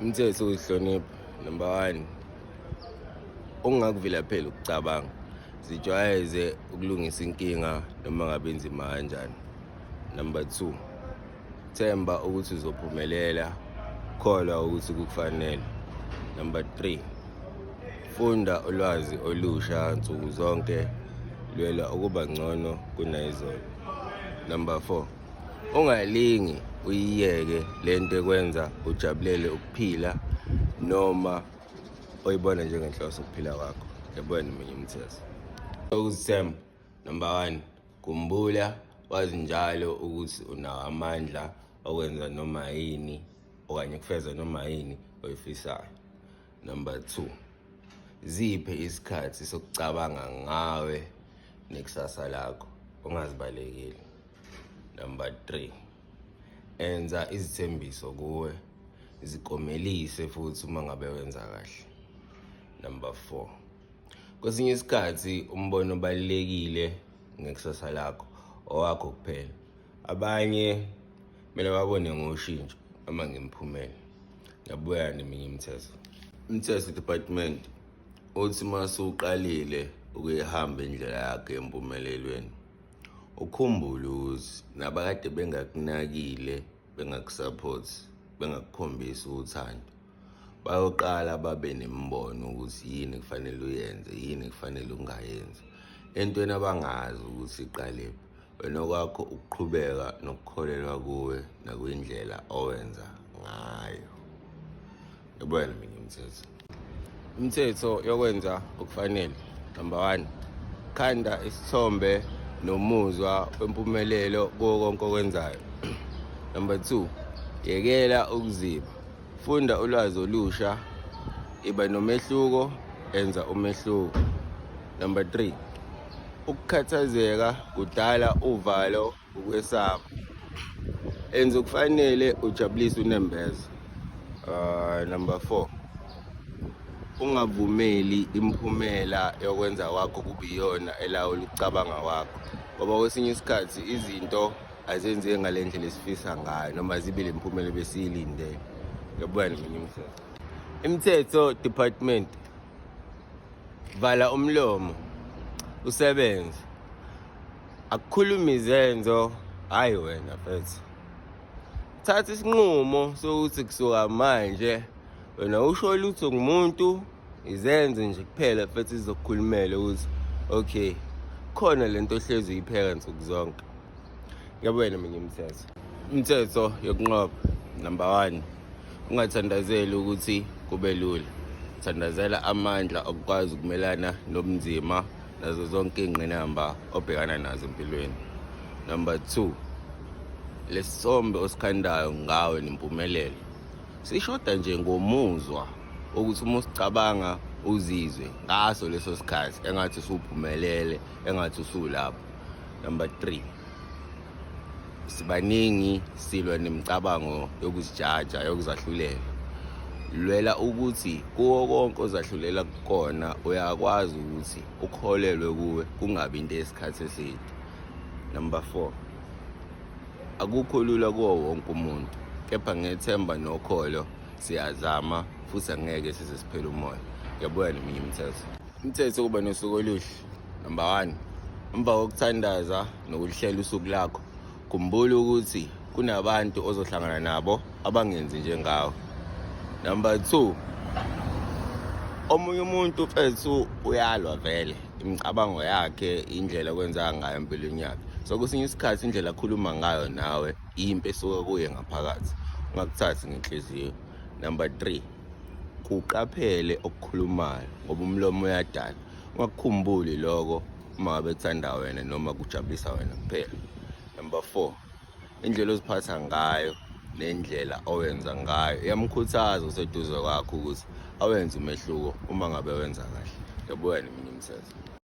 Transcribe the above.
Umthetho wokuzihlonipha number one, ungakuvilapheli ukucabanga, zijwayeze ukulungisa inkinga noma ngabe inzima kanjani. Number two, themba ukuthi uzophumelela, kholwa ukuthi kukufanele. Number three, funda ulwazi olusha nsuku zonke, lwela ukuba ngcono kunayizolo. Number four, ungalingi uyiyeke lento ekwenza ujabulele ukuphila noma oyibona njengenhloso ukuphila kwakho. Yabona neminye imithetho. Ukuzithemba, number one, khumbula wazi njalo ukuthi unawo amandla okwenza noma yini okanye kufeza noma yini oyifisayo. Number two, ziphe isikhathi sokucabanga ngawe nekusasa lakho, ungazibalekeli. Number 3, enza izithembiso kuwe, zikomelise futhi uma ngabe wenza kahle. Number 4, kwesinye isikhathi umbono obalulekile ngekusasa lakho owakho kuphela. Abanye kumele babone ngoshintsho noma ngemiphumela. Ngiyabuya neminye imithetho. Imithetho department uthi uma usuqalile ukuyihamba indlela yakho empumelelweni, ukhumbule ukuthi nabakade bengakunakile, bengakusaphothi, bengakukhombisi uthando, bayoqala babe nemibono ukuthi yini kufanele uyenze, yini kufanele ungayenzi, entweni abangazi ukuthi iqalephi. Wena okwakho ukuqhubeka nokukholelwa kuwe nakwindlela owenza ngayo. Yabona mina imithetho. Imithetho yokwenza okufanele. Number one, khanda isithombe nomuzwa wempumelelo kuwo konke okwenzayo. Number two, yekela ukuziba. Funda ulwazi olusha, iba nomehluko, enza umehluko. Number three, ukukhathazeka kudala uvalo, ukwesaba. Enza okufanele ujabulise unembeza. Number four, ungavumeli imiphumela yokwenza kwakho kube iyona elawula ukucabanga kwakho, ngoba kwesinye isikhathi izinto azenzeki ngale ndlela esifisa ngayo noma zibe le miphumela ebesiyilindele. Ngiyabuya neminye imithetho. Imithetho department, vala umlomo usebenze, akukhulumi izenzo, hhayi wena mfethu. Thatha isinqumo sokuthi kusuka manje wena usho lutho ngumuntu, izenzo nje kuphela mfethu izokukhulumela ukuthi okay, khona lento ohlezi uyipheka nsuku zonke. Ngiyabuya neminye imithetho. Imithetho yokunqoba, number one, ungathandazeli ukuthi kube lula. Thandazela amandla okukwazi ukumelana nobunzima nazo zonke iy'ngqinamba obhekana nazo empilweni. Number two, lesithombe osikhandayo ngawe nempumelelo sishoda nje ngomuzwa ukuthi uma usicabanga uzizwe ngaso leso sikhathi engathi usuphumelele, engathi usulapho. Number three, sibaningi silwa nemicabango yokuzijaja, yokuzahlulela. Lwela ukuthi kuwo konke ozahlulela kukona uyakwazi ukuthi ukholelwe kuwe, kungabi into yesikhathi eside. Number four, akukho lula kuwo wonke umuntu, kepha ngethemba nokholo siyazama futhi angeke size siphele umoya. Ngiyabuya neminye imithetho. Imithetho yokuba nosuku oluhle. Number one, emva kokuthandaza nokuhlela usuku lakho, khumbula ukuthi kunabantu ozohlangana nabo abangenzi njengawe. Number two, omunye umuntu mfethu uyalwa vele, imicabango yakhe, indlela okwenzeka ngayo empilweni yakhe. So kwesinye isikhathi indlela akhuluma ngayo nawe impi esuka kuye ngaphakathi, ungakuthathi ngenhliziyo. Number three, kuqaphele okukhulumayo ngoba umlomo uyadala. Ungakukhumbuli lokho uma ngabe kuthanda wena noma kujabulisa wena kuphela. Number four, indlela oziphatha ngayo nendlela owenza ngayo iyamkhuthaza oseduze kwakho ukuthi awenze umehluko uma ngabe wenza kahle. Ngiyabuya neminye imithetho.